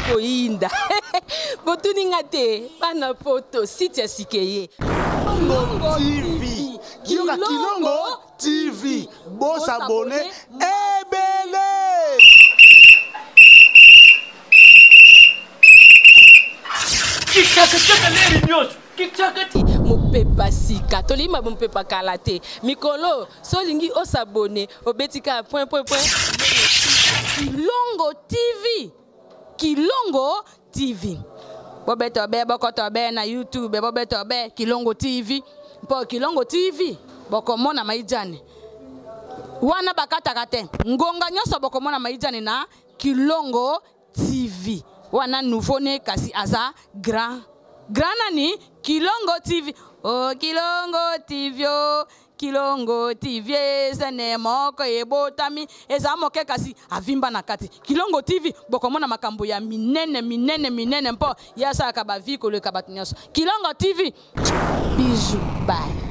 Ekoyinda. Botuni nga te, bana poto, site ya sika eye. Kilongo TV. Yoka Kilongo TV. Bo s'abonner ebele. Kikakataka leri nyonso kikakati mopepa sika tolingi ba mopepa kala te mikolo so olingi osabone obeti kaka point point point Kilongo TV Kilongo TV bobeta be bokoto be na YouTube bobeta be Kilongo TV mpo Kilongo TV bokomona maijane wana bakataka te ngonga nyonso bokomona maijane na Kilongo TV wana nouveau ne kasi aza grand grand nani Kilongo TV oh Kilongo TV oh Kilongo TV ezene moko ebotami eza moke kasi avimba na kati Kilongo TV bokomona makambo ya minene minene minene mpo ye asalaka ba vie koleka bato nyonso Kilongo TV bijou bye.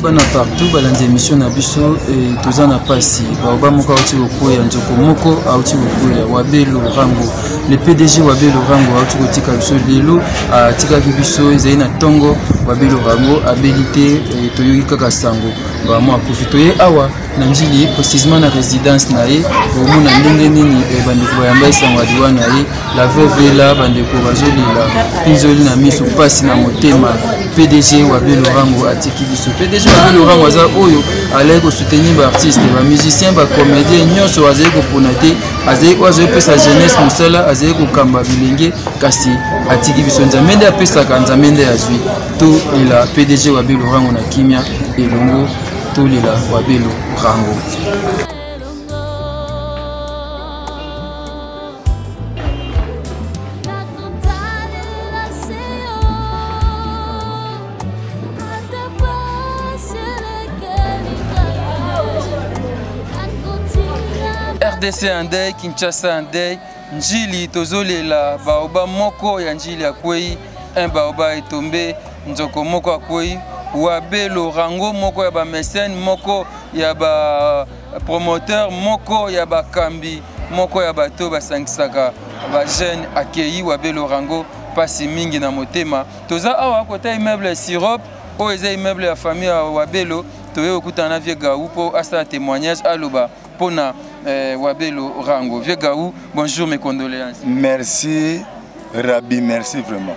Bana partout balandi émission na biso eh, toza na pasi baoba moko auti kokwea nzoko moko auti kokwea wabelo rango le pdg wabelo rango auti kotika biso lelo atikaki biso ezali na ntongo wabelo rango abeli te eh, toyoki kaka sango bamo akufi toye awa na njili précisement na résidence na ye omona ndenge nini eh, bandeko bayamba esango ya liwa na ye la veuve la bandeko bazolela mpinzoli na miso mpasi na motema pdg wabe lorango atiki biso pdg wabe lorango aza oyo alaki kosoutenir baartiste bamusicien bacomédien nyonso azali kopona te azali oyo azali kopesa jeunesse mosala azali kokamba bilenge kasi atiki biso nzambe nde apesaka nzambe nde azwi tolela pdg wabe lorango na kimia elongo tolela wabe lorango. Rdc en deuil, Kinshasa en deuil, Njili tozolela baoba moko ya Njili akwei, un baoba etombe, nzoko moko akwei, wabelo rango moko ya ba mécène moko ya ba promoteur moko ya bakambi moko ya bato basangisaka ba jeune akei wabelo rango pasi mingi na motema. Toza awa kota immeuble sirop oyo eza immeuble ya famille ya Wabelo, toye kokutana na vieux Gaou mpo asala témoignage aloba mpona eh, Wabelo Rango. Vieux Gaou, bonjour, mes condoléances. Merci Rabi, merci vraiment.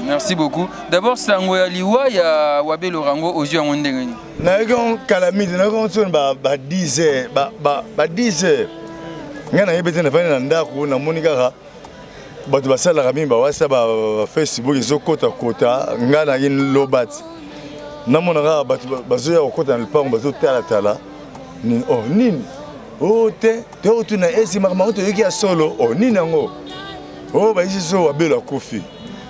Merci beaucoup. D'abord sango ya liwa ya Wabelo Rango ozwi yango ndenge nini? Nayoki yango kala mingi, nayoki yango soni ba 10 heures, ba 10 heures. Ngai nayebi te, nafandi na ndako namoni kaka bato basalaka mingi ba WhatsApp, ba Facebook ezokotakota, ngai nayaki loba ti namona kaka bato bazoya kokota na lopango bazotalatala nini, oh nini, oh te tokotuna esi makambo yango toyoki ya solo, oh nini yango, oh bayisi so Wabelo akufi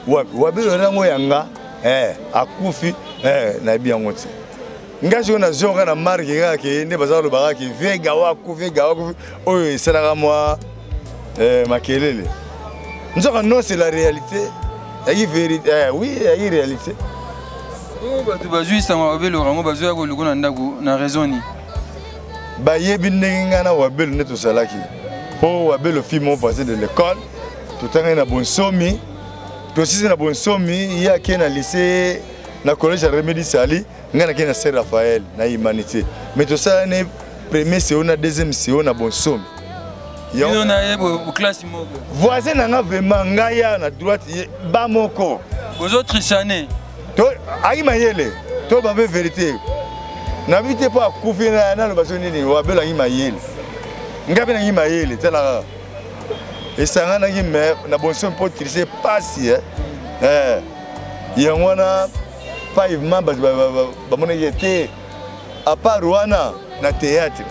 wapi, Wabelo yango yanga eh akufi eh nayebi yango te. Ngai sikoyo nazonga na marke kaka ke nde baza koloba kaka ke vie gawa akufi, gawa akufi, oyo esalaka mwa eh, makelele. Nzoka non, c'est la réalité, yaki vérité, eh, oui yaki réalité. Oyo bato bazwi sango Wabelo yango bazoya koluka na ndako na raison nini? Bayebi ndenge ngai na Wabelo nde tozalaki, mpo Wabelo fille mon voisin de l'école, totangaki na bonsomi, tosisi na bonsomi, ye ake na lycée na collège ya Remedi Sali, ngai nake na Saint Raphaël na humanité, mais tosalani premier CO na deuxième CO na bonsomi. Bino na ye classe moko. Voisin na nga vraiment, ngai ya na droite ye ba moko. Bozo trichane. To ayi mayele, to ba ve vérité. Na bi te po akufi na na loba so nini, Wabelo ayi mayele. Ngai pe nangi mayele, tala kaka. Esanganaki mais na bonsomi po tricher pasi eh. Eh. Yango wana pavement bato bamonaki te à part wana na théâtre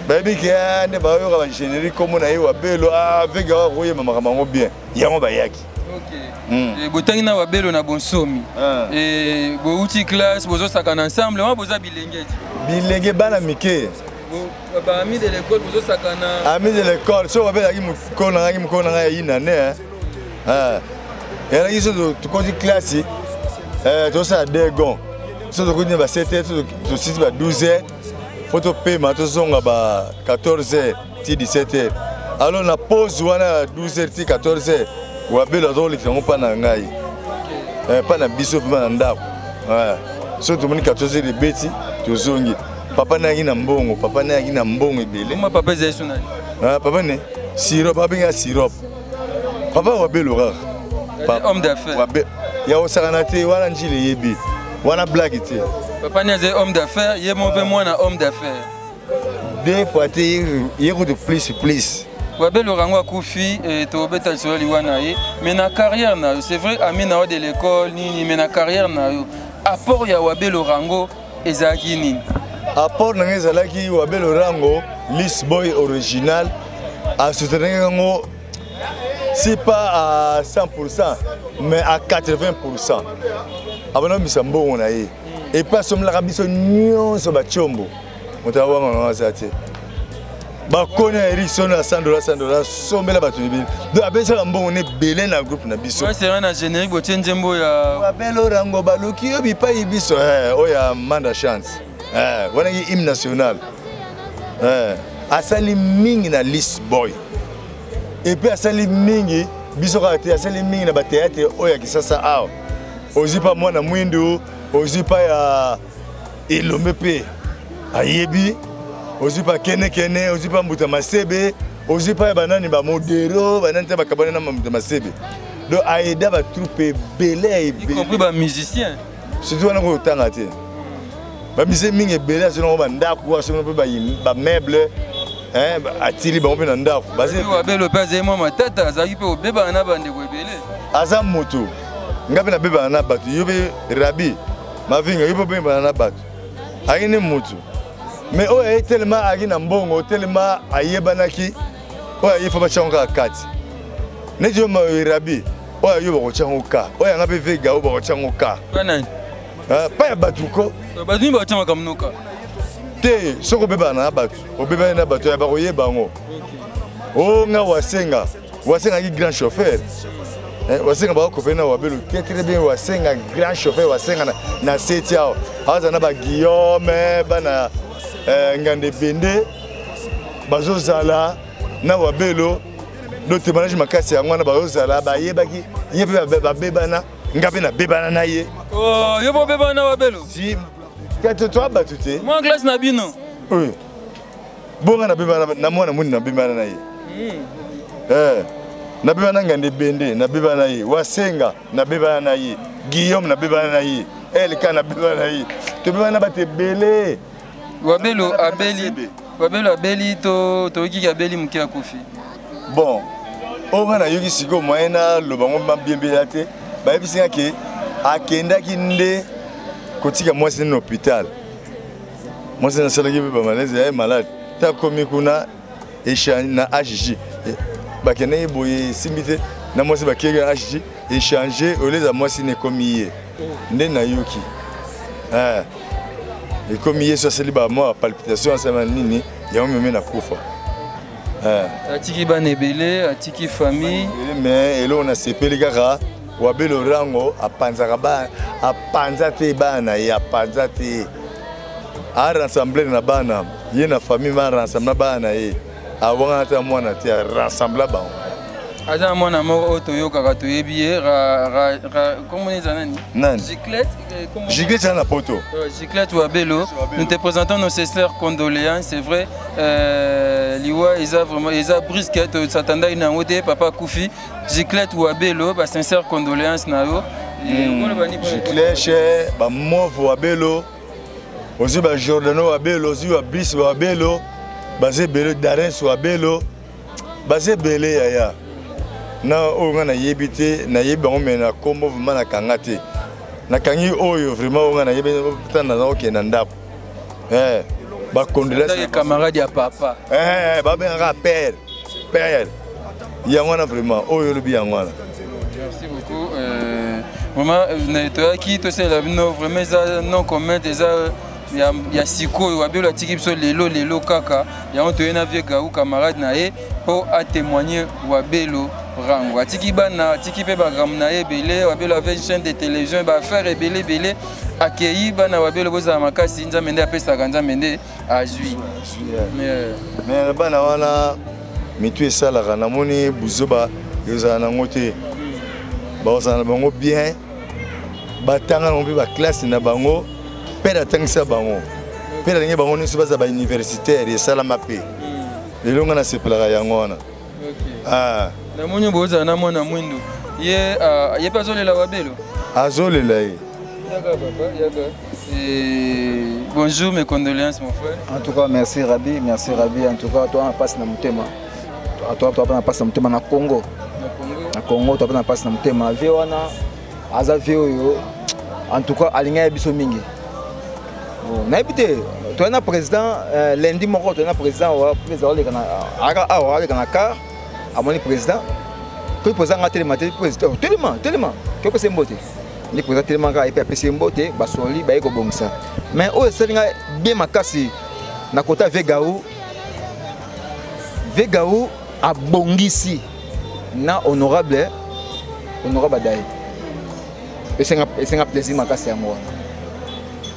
bayebi ke nde bayoka ba générique kombo na ye Wabelo, ah vega wa koyeba makambo yango bien, yango bayaki. Okay. Botangi na Wabelo na bonsomi. Et bouti classe, bozosaka ensemble, moi boza bilenge. Bilenge bana mike. Ba amis de l'école bozosaka na Amis de l'école, so Wabelo aki mukona ngaki mukona ngai ina ne. Ah. Elaki so tokoti classe, tosala deux gonds. So tokoti ba 7 heures, tosisi ba 12 heures. Faut topema tozonga ba 14 heures ti 17 heures. Alors na pause wana 12 heures ti 14 heures, Wabelo azolekisa yango mpa na ngai. Mpa na biso mpe na ndako. So tomoni 14 heures ebeti tozongi. Papa nayaki na mbongo, papa nayaki na mbongo ebele. Papa ezali so nani? Papa ne sirop, abenga sirop. Papa Wabelo kaka. Homme d'affaires. Ya osakana te wana njili eyebi. Wana blague te. Papa ni azali homme d'affaires, ye mo mpe mwana homme d'affaires. Deux fois te ye kutu plus plus. Wabelo rango akufi tobeta lisolo liwa na ye, mais na carrière na yo, c'est vrai ami na yo de l'école nini, mais na carrière na yo, apport ya Wabelo rango ezalaki nini? Apport na ngai ezalaki Wabelo rango Lisboy original asoutenaki yango si pas à 100% mais à 80%. Abana misa mbongo na ye. Et puis asomelaka biso nyonso batiombo. Moto awanga na aza te. Bakoni ya Eric Sono ya 100 dollars, 100 dollars, sombela bato ebele. Donc apesaka mbongo ne ebele na groupe na biso. Ouais, c'est vrai na générique botie nzembo ya Wabelo rango baluki yo bipai biso oyo ya Manda Chance. Wana ki hymne national. Asali mingi na Lisboy. Et puis asali mingi biso kaka te, asali mingi na ba théâtre oyo ya Kisasa awa. Ozwi pa mwana mwindu, ozwi pa ya Elombe pe ayebi, ozwi pa kene kene, ozwi pa mbuta masebe, ozwi pa ya banani ba modero, banani te bakabana na mbuta masebe. Donc aida ba troupe ebele ya ebele. Y compris ba musiciens. Surtout wana kotanga te. Ba musiciens mingi ebele azongo ba ndako, azongo pe ba meuble. Hein, atili bango pe na ndako. Baze Wabelo pe azali mwa matata, azalaki pe kobebana na bandeko ebele. Aza moto. Nga pe nabebana na bato. Yo pe Rabi Mavinga, yo pe obebana na bato. Ayaki ne moto. Mais oyo aye tellement ayaki na mbongo, tellement ayebanaki, oyo aye fo batia yango kaka kati. Neti yo Rabi, oyo aye bakotia yango ka. Oyo yanga pe Vega, oyo bakotia yango ka. Pa nani? Pa ya bato ko. Bato nini bakotia makambo noka? Te, soki obebana na bato, obebani na bato ya bakoyeba yango. Oh nga Wasenga, Wasenga ki grand chauffeur. Wasenga bakopena na Wabelo, très très bien Wasenga grand chauffeur Wasenga na seti awa. Aza na ba Guillaume, bana Ngande Bende bazozala na Wabelo. Donc témoignage makasi yango wana bazozala bayebaki ye pe babebana, nga pe nabebana na ye. Oh, yo bobebana na Wabelo? Si. Kati to abatu te. Mwa classe na bino. Oui. Bonga na bebana na mwana muni na bebana na ye. Na bebana Ngande Bende, na bebana na ye. Wasenga na bebana na ye. Guillaume na bebana na ye. Elka na bebana na ye. To bebana ba te belé. Wabelo abeli. Wabelo abeli to to ki abeli muke akufi. Bon, onga na yoki siko moyen na lobango ma bien bien te. Ba yebisi ke akendaki nde kotika mwasi na hôpital. Mwasi na salaki pe ba malaise ya malade. Ta komi kuna échange na HG. Bakende boye simbi te na mwasi bakeke na HG échanger au lieu za mwasi ne komi ye. Nde na yoki. Ekomi ye so asali ba mwa palpitation asala nini yango meme na kufa. Atiki bana ebele, atiki famille. Mais eloko na sepeli kaka Wabelo rango apanzaka ba apanza te bana ye apanza te. A rassembler na bana, ye na famille ma rassembler bana ye. Awanga ata mwana te a rassembler bango. Aza mwana moko oyo toyokaka toyebi ye, ra, ra, ra, comment on est nani? Nani? Giclette, comment? Giclette, c'est un poto. Giclette Wabelo, nous te présentons nos sincères condoléances, c'est vrai. Liwa, ils a vraiment, ils a brisqué, s'attendait une angote, papa Koufi. Giclette Wabelo, bah, sincères condoléances na yo. Giclette, bah, Mauve Wabelo, aussi bah, Jordano Wabelo, aussi bah, Brice Wabelo, bah, c'est Belo, Darens Wabelo, bah, c'est Belé, yaya. Na oyo nga nayebi te, nayebi bango me na kombo vraiment nakanga te. Nakangi oyo vraiment oyo nga nayebi te, naza kokende na ndako. Ba condoléances Azalaki camarade ya papa. Babengaka père, père. Yango wana vraiment oyo olobi yango wana. Merci beaucoup. Vraiment euh, toyaki tosalela bino vraiment eza non commun eza ya, ya sikoyo Wabelo atiki biso lelo lelo kaka yango toye na vieux Gaou camarade na ye mpo atémoigne Wabelo Rango atiki bana atiki mpe bagramme na ye ebele. Wabelo avait une chaîne de télévision baaffaire ebele ebele akei bana Wabelo bozala makasi nzambe nde apesaka nzambe nde azwi mais bana wana mitu esalaka namoni buzoba ezala nango te bakozala na bango bien batanga nango mpe baklasse na bango mpe atangisa bango mpe nalingi bango nyonso baza bauniversitaire esalama mpe lelo ngai nasepelaka yango wana. Ah. Namoni bozala na mwana mwindu ye ah, ye mpe azolela Wabelo azolela ye. Yaka papa yaka. Et bonjour, mes condoléances mon frère. En tout cas merci Rabi, merci Rabi. En tout cas toi passe na motema, toi toi passe na motema na Congo, na Congo toi passe na motema vie wana aza vie oyo en tout cas alinga biso mingi. Nayebi te toye na président euh, lundi moko toye na président président aleka na awa aleka na car amoni président koki président nga telema te président telema telema koki mbote nde président telema kaka epe apesi ye mbote basoli baye kobongisa. Mais oyo esali nga bien makasi na kota Vegaou, Vegaou abongisi na honorable honorable Adaye esenga esenga plaisir makasi yango wana.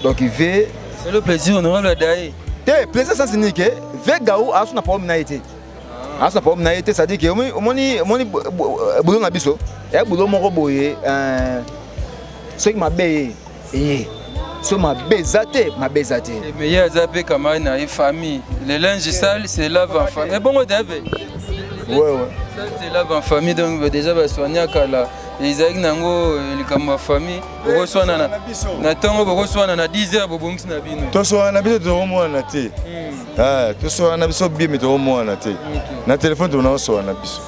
Donc v C'est le plaisir honorable Adaye. Te plaisir sans nini ke Vegaou aso na problème na ye te, aso na problème na ye te. C'est-à-dire ke omoni omoni boulot na biso eya boulot moko boye, soki mabe ye eye so mabe eza te, mabe eza te. Mais ye aza mpe camarade na ye famille, le linge sale se lave en famille. Ebongo dave Ouais. Sale se lave en famille, donc déjà basoigna kala ezalaki nango likambo ya famille. Bokoswana na ntongo, bokoswana na 10 heures, bobongisi na bino. Toswana na biso tokomwana te. Toswana na biso bien mais tokomwana te na telefone, tona oswana na biso.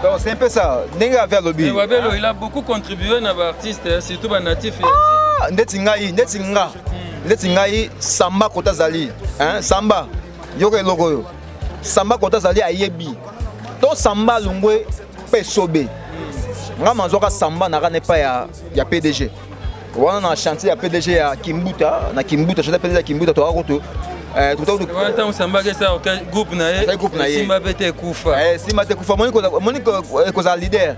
Donc c'est un peu ça ndenge ave alobi. Wabelo il a beaucoup contribué na baartiste, surtout banatif. Ah, ndeti ngai ndeti nga ndeti ngai Samba kota azali, Samba yoka eloko oyo Samba kota azali ayebi to Samba alongwe mpe esobe nga mazwaka Samba naka na epai ya, ya PDG wana na chantier ya PDG ya Kimbuta, na Kimbuta chantier ya PDG ya Kimbuta toka kutu wana ntango Samba akesa groupe na ye. Groupe na ye. Simba mpe te ekufa. Simba te ekufa. Moni kozala leader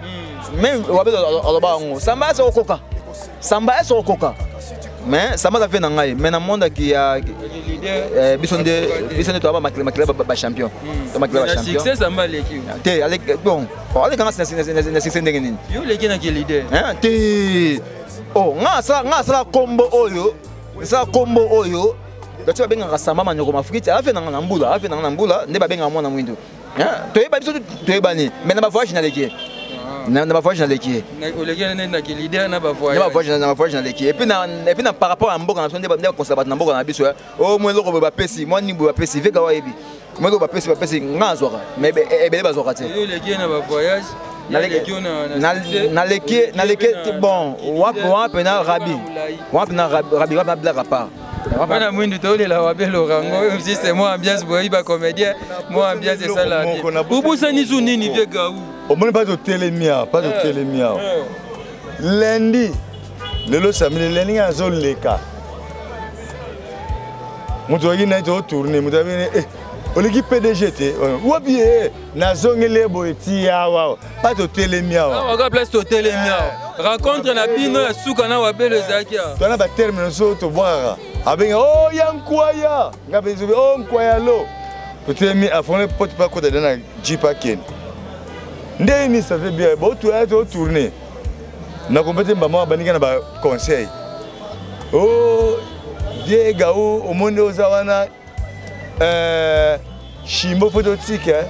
même wabe aloba yango Samba ese okoka, Samba ese okoka, mais Samba aza ve na ngai mais na monde ya biso nde biso nde toyaba makila makila bachampion to makila bachampion. Succès Samba aleki te. Bon, alekanga na succès ndenge nini? Yo oleki na leader. Te, oh nga asala kombo oyo, esala kombo oyo bato babengaka Samba Manyoko Mafriti afe nanga na mbula, afe nanga na mbula nde babengaka mwana mwindu. Toyeba biso toyebani mais na bavoyage naleki ye, na bavoyage naleki ye. Oleki na leader na bavoyage. Na bavoyage naleki ye et puis na par rapport ya mboka na biso nde bakonsala bato na mboka na biso o mwa eloko boye bapesi mwa nini boye bapesi veka wayebi mwa eloko bapesi bapesi nga azwaka mais ebele bazwaka te. Oleki na bavoyage. Naleki naleki bon wana na Rabi wana na Rabi wana blague à part. Wana mwindu tolela Wabelo Rango si c'est moi ambiance boyi bacomédien moi ambiance esala obosani zu nini vieux Gaou? Omoni mpa totelemi awa, mpa totelemi awa lundi, lelo samedi lundi ngai azoleka moto ayaki na ye totourne moto abini eh, oleki PDG te wapi ye nazongeli ye boye ti awa mpa totelemi awa. Awa kaka place totelemi awa rencontre na bino ya suka na Wabelo ezalaki awa. Twana baterme nyonso tobwakaka abenga o ya nkwaya nga mpe o nkwaya lo totelemi afongoli pote mpe akota na jeep akende ndenge nini. Ça fait bien botoya totourne nakompe te mbama bandinga na baconseil o vieux Gaou omoni oza wana shimbo fo totika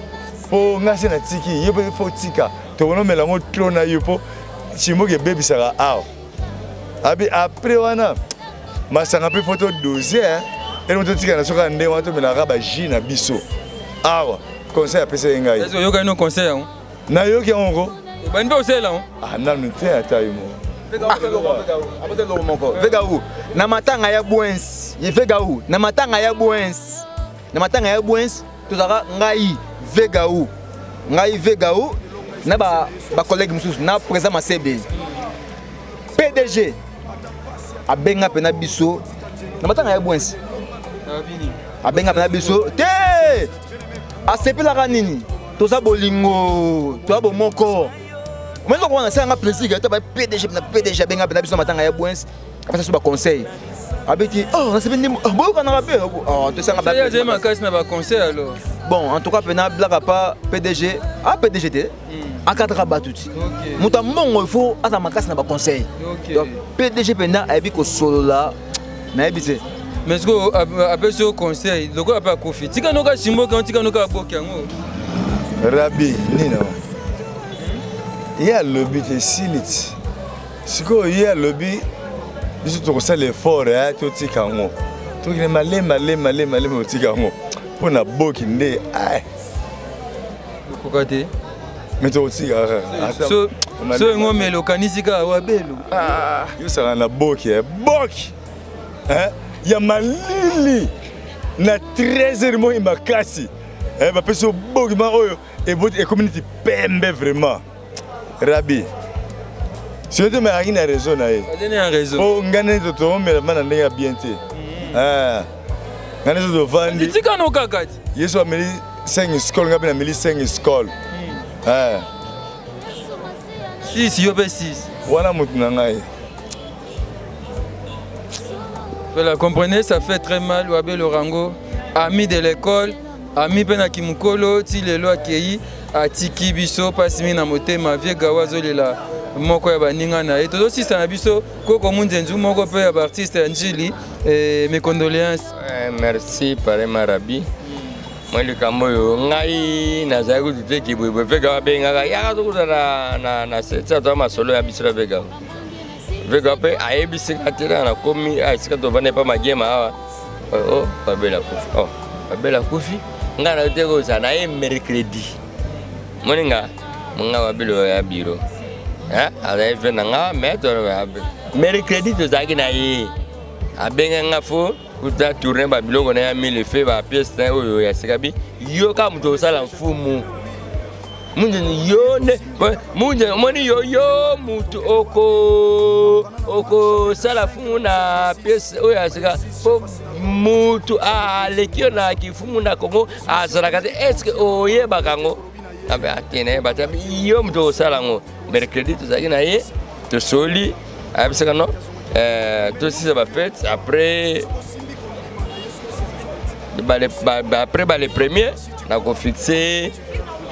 mpo nga se natiki ye mpe fo tika tokonomela yango tro na yo mpo shimboki ebebisaka awa abi après wana masanga mpe fo todose eloko totika na soka ndenge wana tomelaka bajus na biso awa conseil apesaki ngai. Oyokani no conseil yango? Nayoki yango ko. Bani mpe osala yango? Ah, nanu te ata yo moko. Moko Vegaou na matanga ya Bwens ye Vegaou na matanga ya Bwens na matanga ya Bwens tozalaka ngai Vegaou ngai Vegaou na bacollègue mosusu na président Masebe. PDG abenga mpena biso na matanga ya bwensi, abenga mpena biso te. Asepelaka nini? Toza bolingo, toza bomoko. Omoni eloko wana esalanga plaisir ke ba PDG na PDG abenga mpena biso na matanga ya bwensi, apesa biso baconseil, abeti oh nasepeli nde boyokanaka mpe tosanga makasi na baconseil alors. Bon, en tout cas mpena blaka pa PDG a PDG te encadrera bato ti moto ya mbongo, il faut aza makasi na baconseil. Donc PDG mpenza ayebi kosolola, nayebi te. Mais sikoyo apesi yo conseil lokola mpe akufi, tika noka simboki yango, tika noka aboki yango. Rabi nino ye alobi te esili ti sikoyo. Ye alobi biso tokosala effort, totika yango, tokende malema malema malema malema, otika yango mpo na boki nde. Okoka te. Me tokotika kaka. So yango omela, okanisi kaka Wabelo. Yosaka na boki, boki ya malili na 13 heures moi makasi, bapesi yo boki ma oyo ekomi neti pembe. Vraiment Rabi, soki te melaki na réseau na ye. Po ngai nde toomela ma na ndenge ya bien te. Ngai nde tovandi. Tikano kaka ti. Yesu ameli 5 Skol, ngai mpe nameli 5 Skol. 6, yo mpe 6. Wana motu na ngai. Voilà, comprenez, ça fait très mal. Wabelo Rango, ami de l'école, ami mpe na kimokolo, ti lelo akei, atiki biso mpasi mingi na motema. Vieux Gawa azolela moko ya baninga na ye. Tozosisa na biso koko Munzenzu, moko mpe ya baartiste ya Njili. Mes condoléances. Merci parema Rabi. Mwa likambo oyo ngai nazali kutu te kibwebwe mpe gawa abengaka yaka tokuta na setia toya masolo ya biso na Vegawa. Vegawa mpe ayebisika te na nakomi esika tovanda epa Magiema awa. O Babela kufi, o Babela kufi, ngai na te kozala na ye mercredi. Moninga monga Wabelo ya biro azali ve na nga, mais mercredi tozalaki na ye, abenga nga fo kuta tourne babiloko na ya mille fe bapièce na oyo ya sika. Bi yo kaka moto osala mfumu mundu yo nde mundu omoni yo yo mutu oko okosala fumu na pièce oyo ya sika, mpo mutu aleki yo na kifumu na Kongo azalaka te. Est-ce oyebaka yango? Abe ate nayeba te. Yo moto osala yango. Mercredi tozalaki na ye, tosoli, ayebisaka non, tosisa bafete après après bale premier nakofixe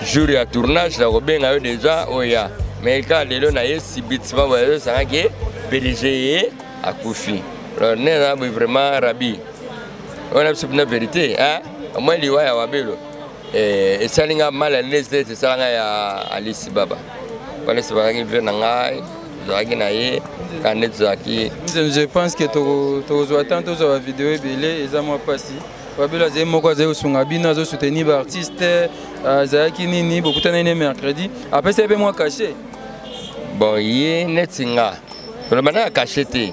jour ya tournage, nakobenga yo déjà oya. Mais kaka lelo na ye subitement boye azosangaki PDG ye akufi. Alors nde naza boye vraiment Rabi wana biso mpena vérité mwa liwa ya Wabelo esali nga mal à l'aise te. Esala nga ya Alisi Baba wana esebakaki mpe na ngai, tozalaki na ye kaka nde tozalaki. Je pense que tokozwa temps, tozwa bavideo ebele. Eza mwa mpasi. Wabelo azali moko azali kosunga bino, azosoutenir baartiste. Azalaki nini, bokutana ne mercredi, apesi ye mpe mwa cachet. Bon, ye neti nga koloba na ya cachet te,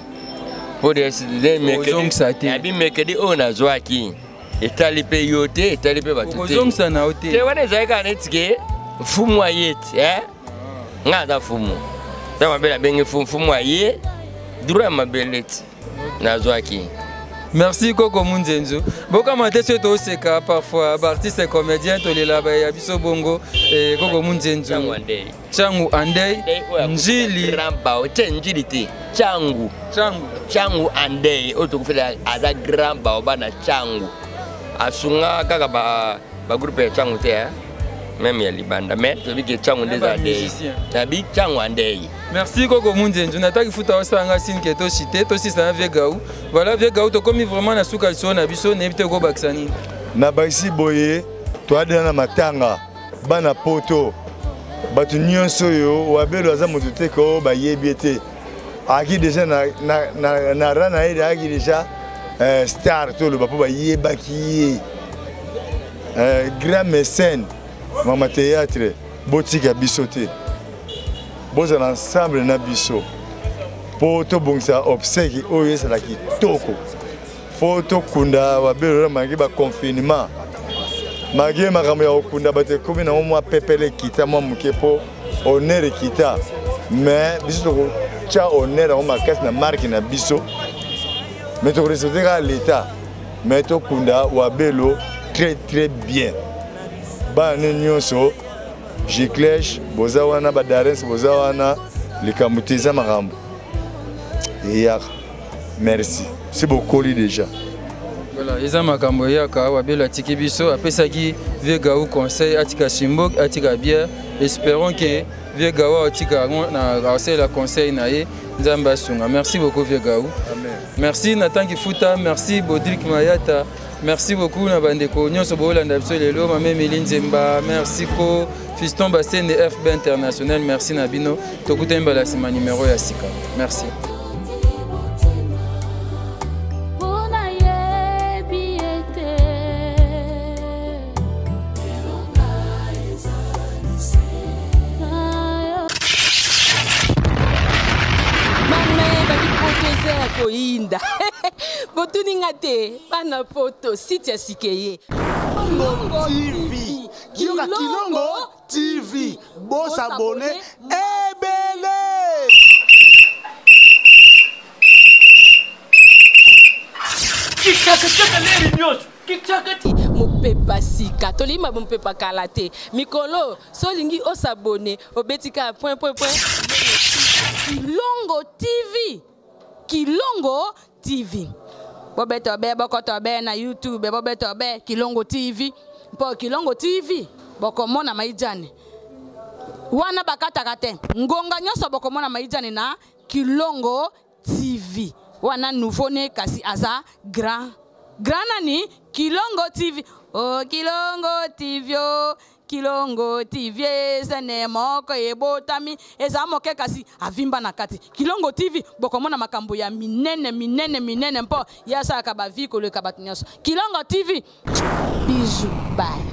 po ozongisa te. Abi mercredi oyo nazwaki etali mpe yo te, etali mpe bato te. Okozongisa na yo te. Te, wana ezali kaka neti ke mfumu aye ti nga aza mfumu ntango mabele abengi mfumu, mfumu aye droit ya mabele ti nazwaki. Merci koko Munzenzu. Bokama te soki toseka parfois, baartiste comédien tolela ya biso bongo. Koko Munzenzu, Changu Andei, Njili. Te, Njili te, Changu. Changu. Changu Andei oyo tokufela aza grand baoba na Changu, asunga kaka bagroupe ya Changu te, même ya libanda, mais toyebi ke Changu nde eza Andei, nabi Changu Andei. Merci koko Munzenzu. Nataki futa osalanga sine ke toshite, tosisa na vieux Gau. Voilà, vieux Gau, tokomi vraiment na suka lisolo na biso. Nayebi te okobakisa nini. Nabakisi boye, toadela na matanga bana poto, bato nyonso oyo Wabelo aza moto te ko bayebi ye te, ayaki déjà na ra na ye, ayaki déjà star, toloba mpo bayebaki ye, grand mécène mama théâtre. Botika biso te, bozala ensemble na biso mpo tobongisa obsèque oyo ezala kitoko, mpo tokunda Wabelo na mangi baconfinement, malgré makambo ya kokunda bato ekomi nango mwa pepele, ekita mwa moke mpo honneur ekita, mais biso Totya honneur yango makasi na marke na biso, mais tokorespecte kaka l'état, mais tokunda Wabelo très très bien. Bana ne nyonso Giclèche boza wana, badarens boza wana, likambo te, eza makambo eyaka. Merci, si bokoli déjà. Voilà, eza makambo eyaka. Wabelo atiki biso, apesaki vieux Gaou conseil atika simbok, atika bière. Espérons que vieux Gaou atika yango na asalela conseil na ye. Nzambe asunga. Merci beaucoup, vieux Gaou. Merci Nathan Kifuta, merci Baudric Mayata, merci beaucoup na bandeko nyonso boolanda biso lelo. Mame Emili Nzemba, merci ko Fiston Basende, FB International, merci na bino. Tokutani mbala nsima, numero ya sika. Merci. Mpona yebi ete Mame babi poto eza ya koyinda. Botuni nga te, bana poto site ya sike ye. Kilongo TV. Yoka Kilongo TV. Bosabone ebele. Kichaka leri nyonso kichaka. Mopepa sika, tolingi mopepa kala te. Mikolo so olingi osabone, obeti kaka point point point. Kilongo TV, Kilongo TV. Bobeta obe, bokota obe na YouTube, bobeta obe Kilongo TV. Mpo Kilongo TV bokomona maijane wana bakataka te, ngonga nyonso bokomona maijane na Kilongo TV wana. Nouveau ne kasi aza grand grand nani Kilongo TV. O Kilongo TV, o Kilongo TV ezene moko ebotami, eza moke kasi avimba na kati. Kilongo TV bokomona makambo ya minene minene minene, mpo ye asalaka bavi koleka bato nyonso. Kilongo TV, bijou, bye.